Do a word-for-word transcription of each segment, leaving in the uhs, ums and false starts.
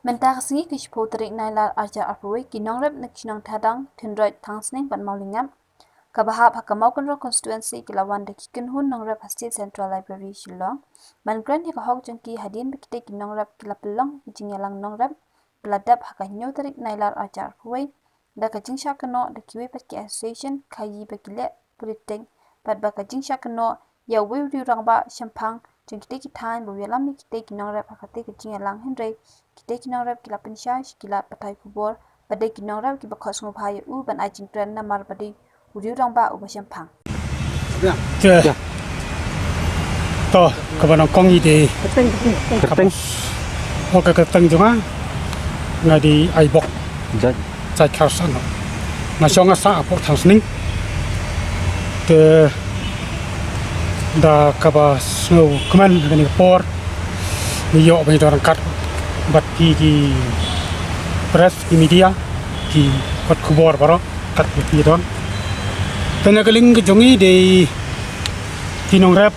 Mynta ka sngi ka shiphew tarik Nailar arhajar arphew wei ki nongrep na ki shnong Thadang, Thynroit, Thangsning bad Mawlyngap kaba hap ha ka Mawkynrew constituency ki la wan da ki kynhun nongrep ha State Central Library Shillong ban kren ïa ka hok jong ki hadien ba kitei ki nongrep ki la pynlong ïa ki jingïalang nongrep ba la dep ha ka hynñiew tarik Nailar arhajar arphew wei da ka jingshah kynnoh da kiwei pat ki association khaïi ba ki leh politik bad ba ka jingshah kynnoh ïa uwei u riew rangbah shemphang jong kitei ki thaiñ ba u ïalam ïa kitei ki nongrep ha katei ka jingïalang, hynrei kitei ki nongrep ki la pynshai sha ki lad pathai khubor ba dei ki nongrep kiba khot sngewbha ïa u ban ai jingkren namar ba dei u riew rangbah uba shemphang. Te. To, kaba nyngkong i te. Kyrteng, kyrteng. Kyrteng. O ka kyrteng jong nga. Nga dei Aibok. Jait. Jait Kharsan. Nga shong nga sah hapoh Thangsning. Te da kaba sngewkmen ha kane ka por ngi ïoh ban ïadon ryngkat bad ki, ki press, ki media, ki kot khubor baroh, kat ba ki don. Te na ka liang ka jong ngi dei ki nongrep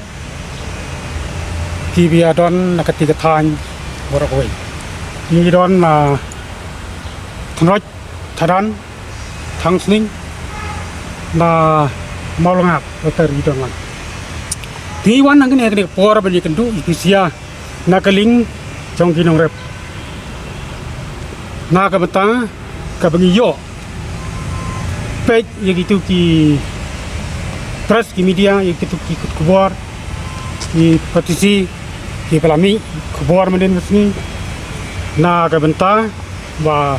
kiba ïadon na katei ka thaiñ baroh kawei. Ngi don na Thynroit, Thadang, Thangsning, na Mawlyngap, Rotary don lang. Te ngi wan hangne ha kane ka por ban ïakynduh ïa ki sha na ka liang jong ki nongrep. Na ka bynta kaba ngi ïoh peit ïa kito ki press, ki media, ïa kito ki kot khubor, ki party kiba la mih khubor mynhynnin ka sngi. Na ka bynta ba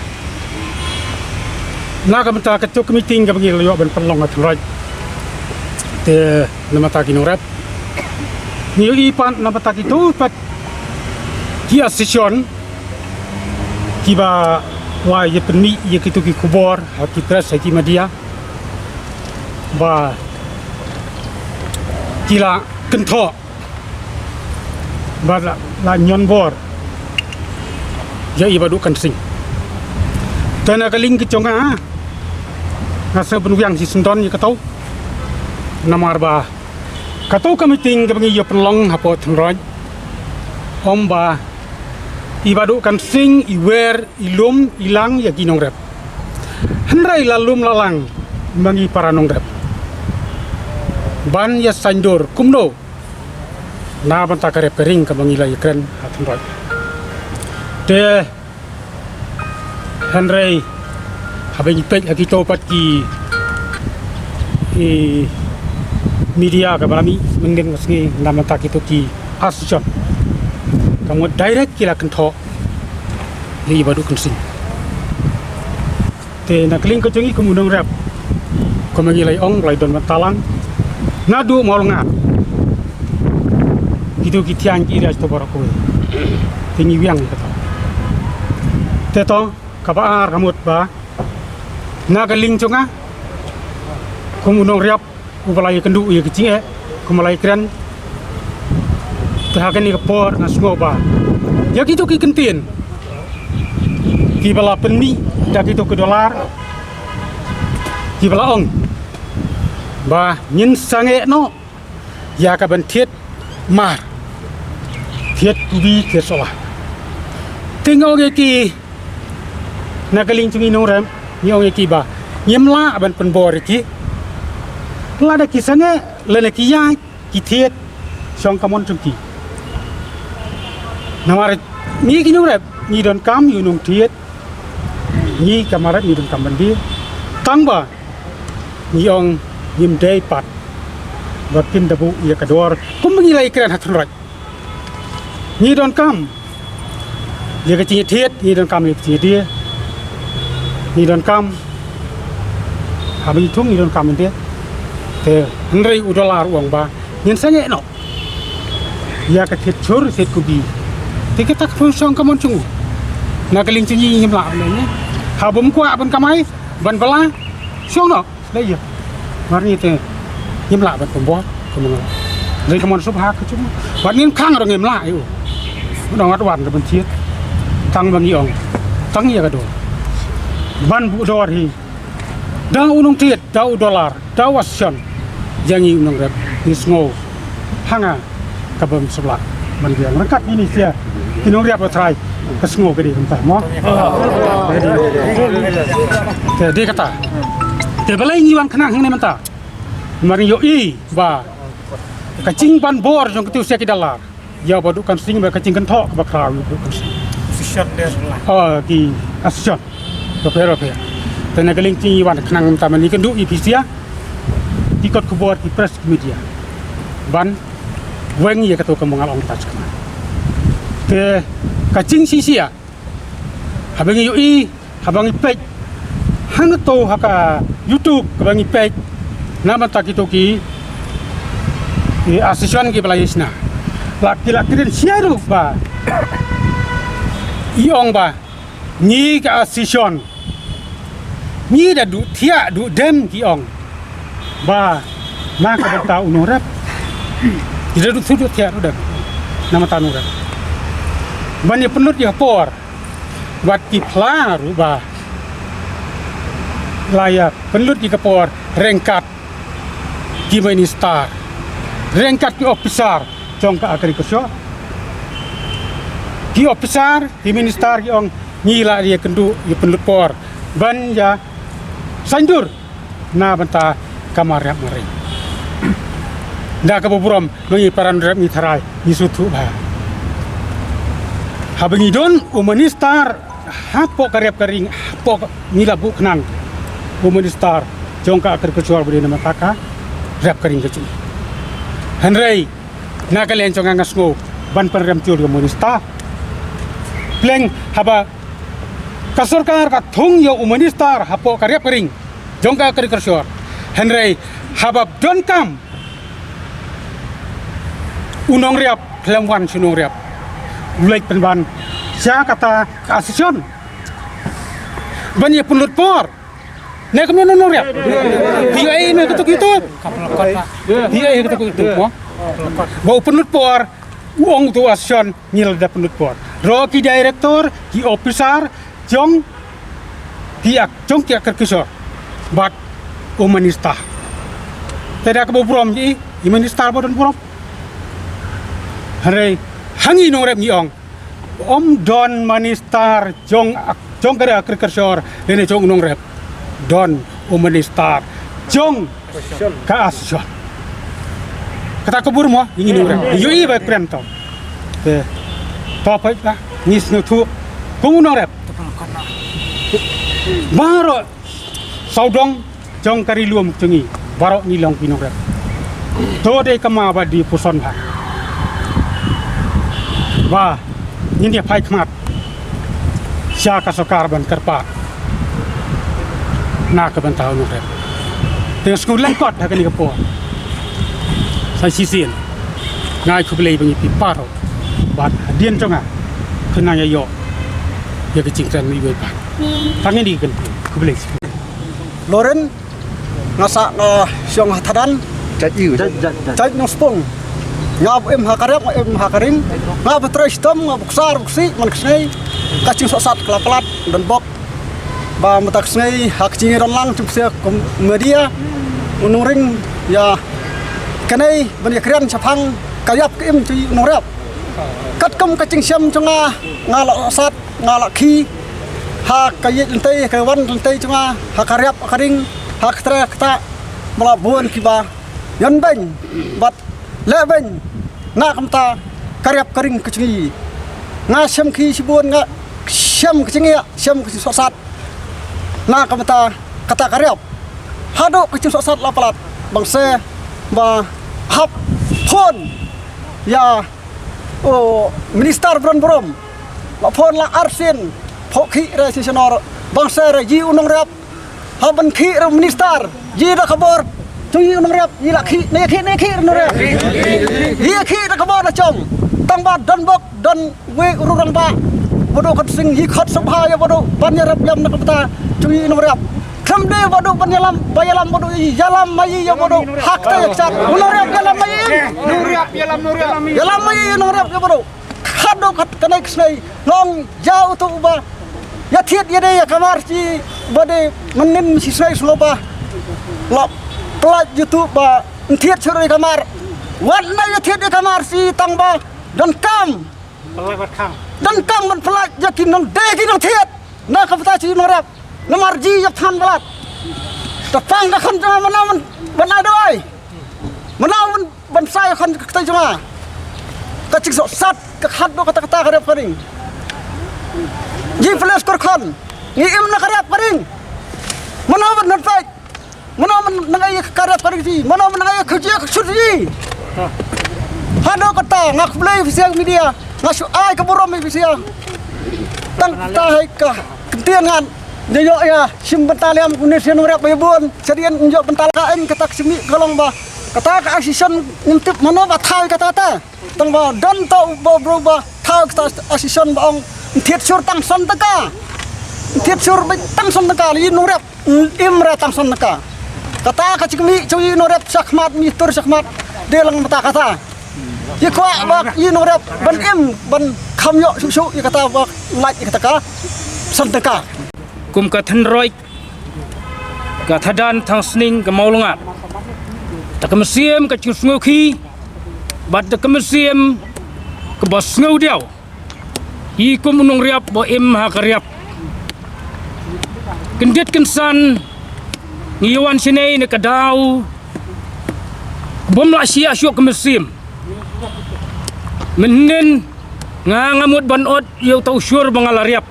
na ka bynta kato ka meeting kaba ngi la ïoh ban pynlong ha Thynroit. Te na ka bynta ki nongrep ngi ïohi pat na ka bynta kito pat ki association kiba la ïa pynmih ïa kito ki khubor ha ki press, ha ki media ba ki la kynthoh ba la, la ñion bor ïa i Bah Duh Kan Sing. Te na ka liang ka jong nga, nga sngew pynwiang shisyndon ïa kato. Namar ba kato ka meeting kaba ngi ïa pynlong hapoh Thynroit, ym ba i Bah Duh Kan Sing i wer, i lum, i lang ïa ki nongrep. Hynrei la lum la lang ma ngi para nongrep ban ïa saiñdur kumno na bynta ka rep ka ring kaba ngi la ïakren ha Thynroit. Te hynrei haba ngi peit ha kito pat ki, ki media kaba la mih mynhynnin ka sngi na bynta kito ki association, ka mut direct ki la kynthoh ïa i Bah Duh Kan Sing. Te na ka liang ka jong ngi kum u nongrep, kumba ngi la ong, la don bynta lang naduh Mawlyngap, kito ki thaiñ ki area to baroh kawei. Te ngi wiang ïa kato. Te to kaba ar ka mut ba na ka liang jong nga kum u nongrep uba la ïakynduh ïa ki jingeh, kumba la ïakren, te ha kane ka por nga sngew ba ïa kito ki kyntien kiba la pynmih da kito ki dollar kiba la ong ba ngin sangeh noh ïa ka ban thied mar, thied kubi, thied sola. Te nga ong ïa ki na ka liang jong ngi nongrep, ngi ong ïa ki ba ngim lah ban pynbor ïa ki. Lada ki sangeh lane ki ïaid ki thied shong ka mon jong ki. Namar ngi ki nongrep ngi donkam ïa u nongthied, ngi ka mar ngi donkam ban die. Tang ba ngi ong ngim dei pat ba kin da buh ïa ka dor kumba ngi la ïakren ha Thynroit. Ngi donkam ïa ka jingïathied, ngi donkam ïa ka jingïadie, ngi donkam, haba ngi thung ngi donkam ïadie. Te hynrei u dollar u ong ba ngin sangeh noh ïa ka thied shur thied kubi. Te kata ka pynshong ka mon jong u. Na ka liang jong ngi ngim lah ban ïa, haba ym kwah ban kamai ban bylla, shong noh. Dei ïa. Mar ngi te ngim lah ban pynbor kumno. Dei ka mon sngewbha ka jong u. Wat ngim khang ruh ngim lah ïa u. Ngi ong wat wan da ban thied. Tang ba ngi ong, tang ïa ka dor ban buh dor hi. Da u nongthied, da u dollar, da u association, ïa ngi u nongrep ngi sngew ha nga Ka bym sbla ban biang ryngkat ïa ini sia ki nongriap ba trai ka sngew ka dei kumta mo. Te dei kata. Te balei ngi wan khnang hangne mynta? Namar ngi ïohi ba ka jingban bor jong kito sia ki dalar ïa u Bah Dukan Sing ba ka jingkynthoh kaba khraw ïa u Bah Dukan Sing. Oh, ki association bapher bapher. Te na ka liang jong ngi wan khnang mynta ban ïakynduh ïa phi sia ki kot khubor, ki press, ki media ban weng ïa kato kaba nga la ong mynta. Te ka jingshisha haba ngi ïohi, haba ngi peit hangto ha ka YouTube, kaba ngi peit na bynta kito ki, ki association kiba la ïaishna, la ki la kren shai ruh ba i ong ba ngi ka association ngi da duh thiah duh dem, ki ong ba na ka bynta u nongrep. Ngi da duh thiah duh thiah duh dem na bynta u nongrep ban ïa pynlut ïa ka por. Wat ki phla ruh ba la ïa pynlut ïa ka por ryngkat ki minister, ryngkat ki officer jong ka agriculture. Ki officer, ki minister ki ong ngi la ïa kynduh ïa pynlut por ban ïa saiñdur na bynta ka mariap maring. Da kaba burom ma ngi para nongrep ngi tharai ngi sngewthuh bha. Haba ngi don u minister hapoh ka rep ka ring, hapoh ka, ngi la buh khnang u minister jong ka agriculture ba dei na bynta ka rep ka ring ka jong ngi. Hynrei na ka liang jong nga nga sngew ban pynrem jur ïa u minister. Pleng haba ka sorkar ka thung ïa u minister hapoh ka rep ka ring jong ka agriculture. Hynrei haba donkam u nongriap khlem wan sha u nongriap, u leit pynban sha kata ka association ban ïa pynlut por. Ne kumno u nongriap? Phi ïohi me kato ka YouTube? Phi ïohi kato ka YouTube mo? Ba u pynlut por, u ong uto u association ngi la dep pynlut por. Ruh ki director, ki officer jong ki ak-, jong ki agriculture bad u minister. Te da kaba burom ïa i minister ba don burom. Hynrei ha ngi nongrep ngi ong ym don minister jong ak-, jong ka agriculture lane jong u nongrep. Don u minister jong ka association. Kata ka bor mo, ngi nongrep. Ïohi ba kren to. Te to peit ba ngi sngewthuh kum u nongrep. Baroh sawdong jong ka ri lum jong ngi, baroh ngi long ki nongrep. To dei kama ba dei puson bha ba ngin ïa phai khmat sha ka sorkar ban kyrpad na ka bynta u nongrep. Te nga sngewlem kot ha kane ka por. Sa shisien nga ai khublei ba ngi phi baroh bad hadien jong nga phin nang ïa ïoh ïa ka jingkren iwei pat. Tang ïa kane, khublei. Loren, nga sah, nga shong ha Thadan. Jait ïu. Jait, jait, jait. Jait Nongspung. Nga ba im ha ka rep, nga im ha ka ring. Nga ba trei shitom, nga ba ksar, ba ksih man ka sngi. Ka jingsohsat ka la palat, don bok. Ba mynta ka sngi ha ka jingïadon lang jong phi kum media, u nongring ïa kane ban ïa kren shaphang ka ïap ka im jong u nongrep. Katkum ka jingshem jong nga, nga la sohsat, nga la khih ha ka ïeit lynti, ka wan lynti jong nga, ha ka rep ka ring, ha ka trei ka ktah, ba la bun kiba ïoh beiñ bad leh beiñ na ka bynta ka rep ka ring ka jong ngi. Nga shem khih shibun, nga shem ka jingeh, shem ka jingsohsat na ka bynta kata ka rep. Haduh ka jingsohsat la palat, bang se ba hap phone ïa u minister ba don burom. La phone la arsien, phoh khih re shisha noh, bang se re ïa u nongrep. Hap ban khih re u minister, ïa da ka bor jong ngi u nongrep, ïa la khih, ne khih, ne khih re nongrep. Ïa khih da ka bor la jong. Tang ba don bok, don wei u rangbah, Bah Dukan Sing, ïa khot sngewbha ïa Bah Dukan ban ïarap ïam na ka bynta jong ngi u nongrep. Khlem dei Bah Dukan ban ïalam, ba ïalam Bah Dukan, ïalam ma ïa Bah Dukan. Hak te ïa kjat. U nongrep ïalam ma ïa. Ïalam ma ïa u nongrep ïa Bah Dukan. Haduh kat kane ka sngi, nga ong ïa uto uba ïa thied ïa dei ïa ka mar shi ba dei mynnin shi sngi sngewbha. La pynlait ïa uto ba thied shuh ïa ka mar. Wat na ïa thied ïa ka M R C tang ba donkam. Donkam ban pynlait ïa ki nongdie ki nongthied. Na ka bynta shi nongrep. Namar ji ïa than balat. Ta pang ka khon jong nga mano ban, ban ai dawai. Mano ban, ban sa ïa khon ka kata jong nga. Ka jingsohsat ka khat do kata kata ka rep ka ring. Ji ples kor khon. Ngi im na ka rep ka ring. Mano ban nat pek. Mano ban nang ai ka rep ka ring ji. Mano ban nang ai ka ji ka sut ji. Hano kata nga khublei phi sha media. Nga shu ai ka burom phi sha. Tang ta hai ka ktien ngan. Ïa ïoh ïa shim bynta liam une sien nongrep ba ïa bun. Sha dien ïoh bynta la ka en kata ka shimi ka long ba. Kata ka association ngim tip mano ba thaw kata kata. Tang ba don to ba bro ba thaw kata association ba ong thied sur tang san tangka. Thied sur ba tang san tangka li nongrep. Im ra tang san tangka. Kata ka jingmih jong i nongrep shakhmat mi tur shakhmat. De lang mata kata. I kwah ba i nongrep ban im ban kham ïoh shuh shuh i kata ba lait i kata ka san tangka. Kum ka tynroi ka thadan thang sning ka Mawlyngat. Ta ka mynsiem ka jingsngewkhih bad ta ka mynsiem ka ba sngewdiaw. I kum u nongriap ba im ha ka riap. Kyndit kynsan ngi wan shane na ka daw bym lah shia shuh ka mynsiem. Mynnin nga nga mut ban ot ïa uta u shur ba nga la riap.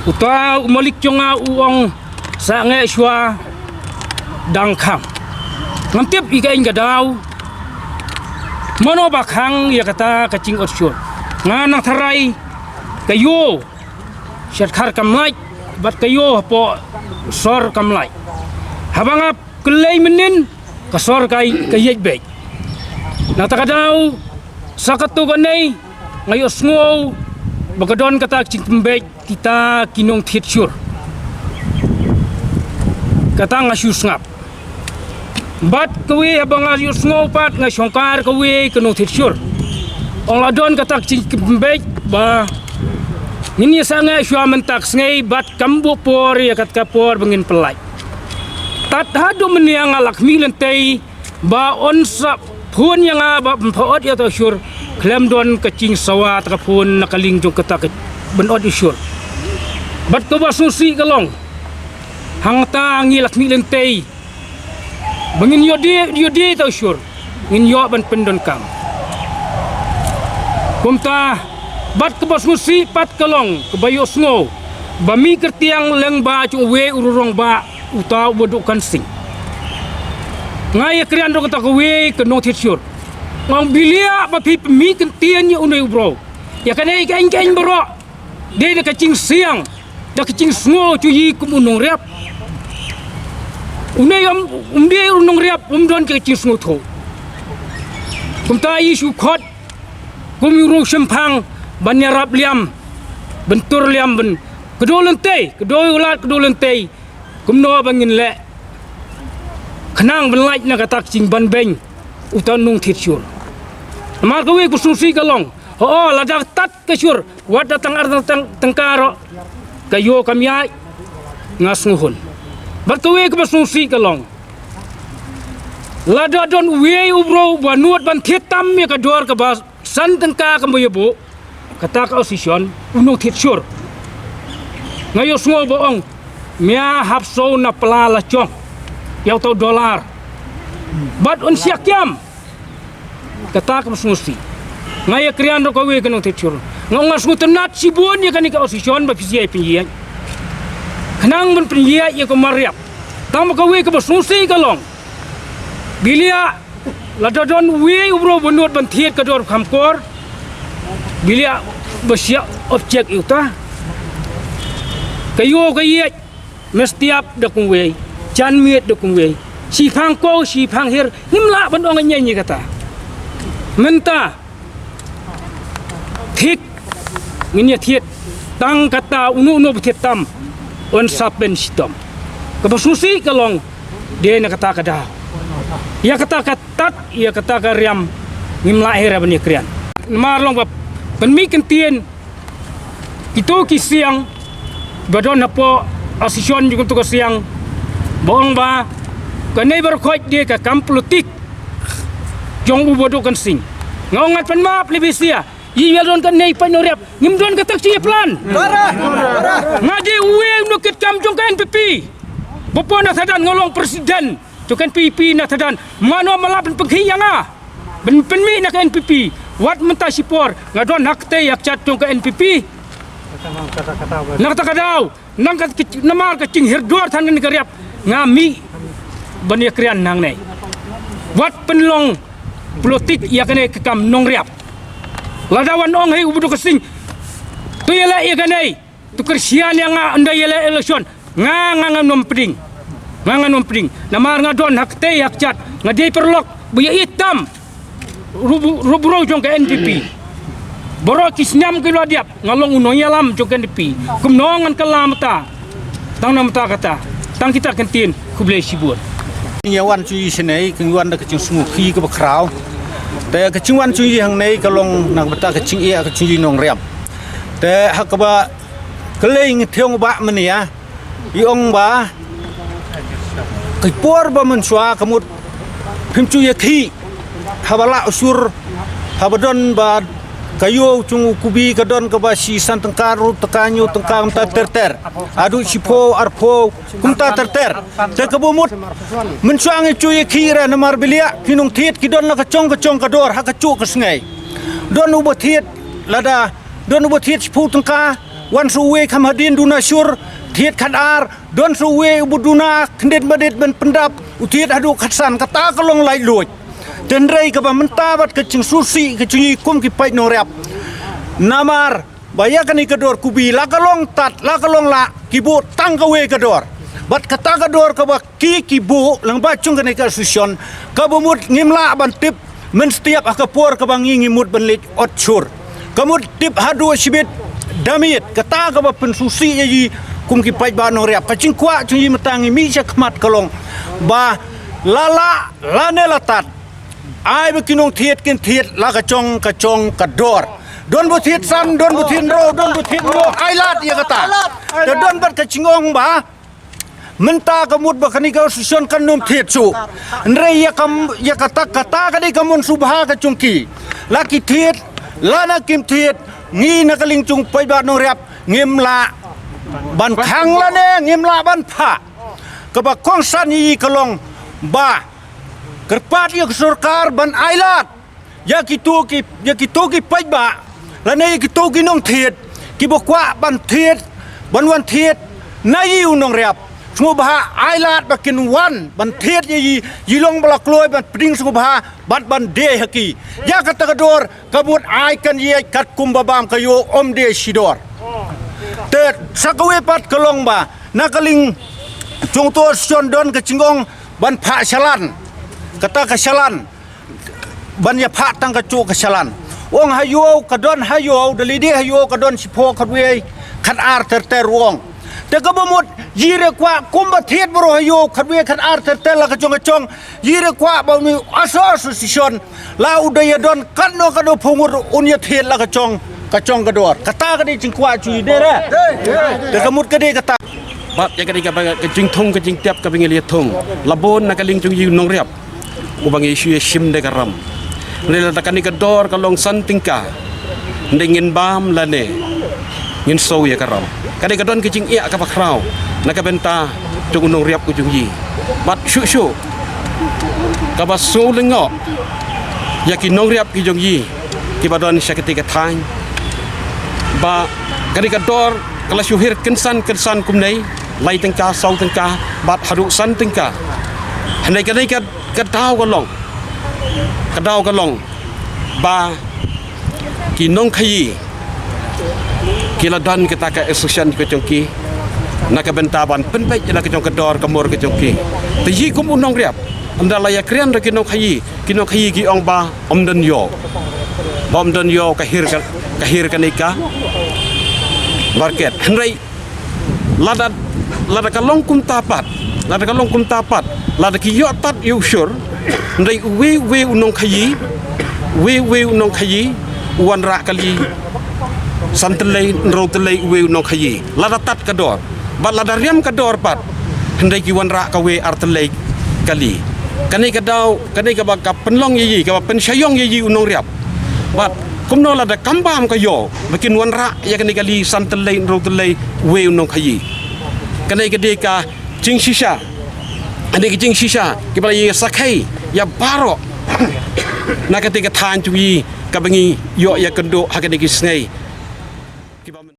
Uta u malik jong nga u ong sa ngeh shuwa dang khang. Ngam tip ïa ka ing ka daw. Mano ba khang ïa kata ka jing ot shur. Nga nang tharai ka ïoh shat khar kam lait bad ka ïoh hapoh sor kam lait. Haba nga kylei mynnin ka sor ka ka ïeit beit. Na ta ka daw sa ka tu ka nei nga ïoh sngew ba ka don kata ka jingpynbeit kita ki nongthied shur. Kata nga shu sngap. Bad kawei haba nga ïoh sngew pat nga shongkar kawei ka nongthied shur. Ong la don kata ka jingpynbeit ba ngin ïa sangeh shuwa mynta ka sngi bad kam buh por ïa kata ka por ba ngin pynlait. Tad haduh mynne nga la khmih lynti ba un sa phone ïa nga ba pynpaw ot ïa ta u shur khlem don ka jingsawa ta ka phone na ka liang jong kata ka ban ot ïa u shur. Bad kaba sngewsih ka long hangta ngi la khmih lynti ba ngin ïoh die ïoh die ta u shur ngin ïoh ban pyndonkam. Kumta bad kaba sngewsih pat ka long kaba ïoh sngew ba mih kyrtiang lyngba jong uwei u rurong ba uta u ba duk kan sing. Nga ïa krian ruh kata kawei ka nongthied shur. Nga ong bilia ba phi pynmih kyntien ïa une u bro. Ïa kane ka ing ka ing baroh. Dei da ka jingsiang da ka jingsngew jong i kum u nongriap. Une um um dei u nongriap um don ka jingsngewthuh. Kumta i shu khot kum i u rung shemphang ban ïarap liam ban tur liam ban kdew lynti kdew ïulat kdew lynti. Kumno ba ngin leh khnang ban lait na kata ka jingbanbeiñ uta u nongthied shur. Namar kawei ka sngewsih ka long ho lada ka tat ka shur wat da tang ar tang tang ka ro ka ïoh kam ïaid nga sngewhun. Bad kawei kaba sngewsih ka long lada don uwei u bro ba nud ban thied tam ïa ka dor kaba san tyngka ka mba ïa buh kata ka oxygen u nongthied shur. Nga ïoh sngew ba ong mia hap so na pla la chong ïa uta u dollar. Bad un shia kiam kata ka sngewsih. Nga ïa krian ruh kawei ka nongthied shur nga ong nga sngewtynnat shibun ïa kane ka oxygen ba phi ïa pynïaid khnang ban pynïaid ïa ka mariap. Tang ba kawei kaba sngewsih ka long bilia lada don uwei u bro ba nud ban thied ka dor kham kor bilia ba shia object ïa uta ka ïoh ka ïaid. Mestiap da kumwei jan miet da kumwei shiphang ko shiphang her ngim lah ban ong ïa kata. Mynta thied ngin ïa thied tang kata uno uno ba thied tam un sa pynshitom. Kaba sngewsih ka long dei na kata ka daw ïa kata ka tat ïa kata ka riam ngim lah her ban ïa krian. Namar long ba pynmih kyntien kito ki siang ba don hapoh association jong kito ka siang ba ong ba kane ba rkhot dei ka kam politik. jong u Bah Duh Kynsiñ. Nga ong ngan pan map le bisia. Ïa ïa don kane i paid nongriap. Ngim don kata ka jingïaplan. Nga dei uwei u nongkitkam jong ka N P P. Ba poi na Thadan nga long president jong ka N P P na Thadan. Mano ma lah ban pynkhih ïa nga ban pynmih na ka N P P. Wat mynta shipor nga don ha kti ha kjat jong ka N P P. Na kata ka daw. Nang ka, namar ka jinghirdor than kane ka riap nga mih ban ïakren nangne. Wat pynlong politik ïa kane ka kam nongriap. Lada wan ong hei u Bah Duh Kynsiñ, to ïaleh ïa kane, to kyrshan ïa nga ynda ïaleh election. Nga, nga, ngan ym pdiang. Nga, ngan ym pdiang. Namar nga don ha kti ha kjat, nga dei paralok ba ïa itam. Rubu-, rubrau jong ka N P P. Baroh ki snem ki la dep nga long u nongïalam jong ka N P P. Kumno ngan kylla mynta? Tang na mynta kata. Tang kita ki ktien, khublei shibun. Ngi wan shuh ïa shane, ngi wan da ka jingsngewkhih kaba khraw. Te ka jingwan shuh ïa hangne ka long na ka bynta ka jingeh ka jong i nongriap. Te ha kaba kylli ngi thiong ba mynne ïa i ong ba ka por ba mynshuwa ka mut phim shu ïakhih haba lah u shur, haba don ba ka ïew jong u Kubi ka don kaba shi san tyngka, arphew tyngka, hynñiew tyngka, kumta ter ter. Haduh shiphew, arphew, kumta ter ter. Te kaba mut mynshuwa ngi shu ïakhih re namar ba ïa ki nongthied ki don la ka jong ka jong ka dor ha ka juh ka sngi. Don uba thied lada, don uba thied shiphew tyngka, wan shu wei kham hadien duna shur, thied khatar, don shu wei uba duna khyndiat ba dei ban pyndap, u thied haduh khatsan, kata ka long laitluid. Te hynrei kaba mynta bad ka jingsngewsih ka jong i kum ki paid nongriap. Namar ba ïa kane ka dor Kubi la ka long tad, la ka long lah, ki buh tang kawei ka dor. Bad kata ka dor kaba ki, ki buh lyngba jong kane ka association, kaba mut ngim lah ban tip mynstep ha ka por kaba ngi, ngi mut ban leit ot shur. Ka mut tip haduh shibit da miet, kata kaba pynsngewsih ïa i kum ki paidbah nongriap. Ka jingkwah jong i mynta ngi mih sha khmat ka long ba la lah lane la tad, ai ba ki nongthied kin thied la ka jong ka jong ka dor. Don ba thied san, don ba thied hynriew, don ba thied hynñiew, ai lad ïa kata. Te don bad ka jingong ba mynta ka mut ba kane ka association kan ym thied shuh. Hynrei ïa ka, ïa kata, kata ka dei ka mon sngewbha ka jong ki. La ki thied lane kim thied, ngi na ka liang jong paidbah nongriap ngim lah ban khang lane ngim lah ban phah. Kaba kongsan ïa i ka long ba kyrpad ïa ka sorkar ban ai lad ïa kito ki, ïa kito ki paidbah lane ïa kito ki nongthied kiba kwah ban thied, ban wan thied na i u nongriap. Sngewbha ai lad ba kin wan ban thied ïa i, i long ba la kloi ban pdiang sngewbha bad ban die ha ki. Ïa kata ka dor ka mut ai kan ïa katkum ba bam ka ïoh, ym die shi dor. Te sa kawei pat ka long ba na ka liang jong to association don ka jingong ban phah shalan. Kata ka shalan ban ïa phah tang ka juh ka shalan. Ong ha ïew ka don, ha ïew da lade ha ïew ka don shiphew, khatwei, khatar ter ter, ong. Te kaba mut i re kwah kumba thied baroh ha ïew khatwei khatar ter ter la ka jong ka jong, i re kwah ba uni aso association la u da ïa don katno katno phew ngut un ïa thied la ka jong ka jong ka dor. Kata ka dei jingkwah jong i, dei re. Te ka mut ka dei kata. Bad ïa ka dei kaba ka jingthung ka jingtep kaba ngi la ïa thung la bun na ka liang jong i u nongriap uba ngi shu ïa shim da ka ram. Hynrei lada kane ka dor ka long san tyngka, hynrei ngin bam lane ngin siew ïa ka ram. Ka dei ka don ka jingeh kaba khraw na ka bynta jong u nongriap u jong i. Bad shuh shuh kaba sngewlyngngoh ïa ki nongriap ki jong i kiba don sha kata ka thaiñ ba ka dei ka dor ka la shu hiar kynsan kynsan kumne, lai tyngka, saw tyngka, bad haduh san tyngka. Hynrei ka dei ka, ka daw ka long, ka daw ka long ba ki nongkhaïi ki la don kata ka association ka jong ki na ka bynta ban pynbeit ïa la ka jong ka dor ka mur ka jong ki. Te i kum u nongriap ynda la ïa kren da ki nongkhaïi, ki nongkhaïi ki ong ba ym don ïew, ba ym don ïew ka hiar ka, ka hiar kane ka market. Hynrei lada, lada ka long kumta pat, lada ka long kumta pat, lada ki ïoh tad ïa u shur, hynrei uwei uwei u nongkhaïi, uwei uwei u nongkhaïi u wanrah kali san tylli, hynriew tylli uwei u nongkhaïi. Lada tad ka dor, bad lada riam ka dor pat, hynrei ki wanrah kawei ar tylli kali. Kane ka daw, kane kaba ka pynlong ïa i, kaba pynshah ïong ïa i u nongriap. Bad kumno lada kam bam ka ïoh ba kin wanrah ïa kane ka li san tylli, hynriew tylli, wei u nongkhaïi. Kane ka dei ka jingshisha, kane ka jingshisha kiba la ïa sakhi ïa baroh na kata ka thaiñ jong i kaba ngi ïoh ïa kynduh ha kane ka sngi.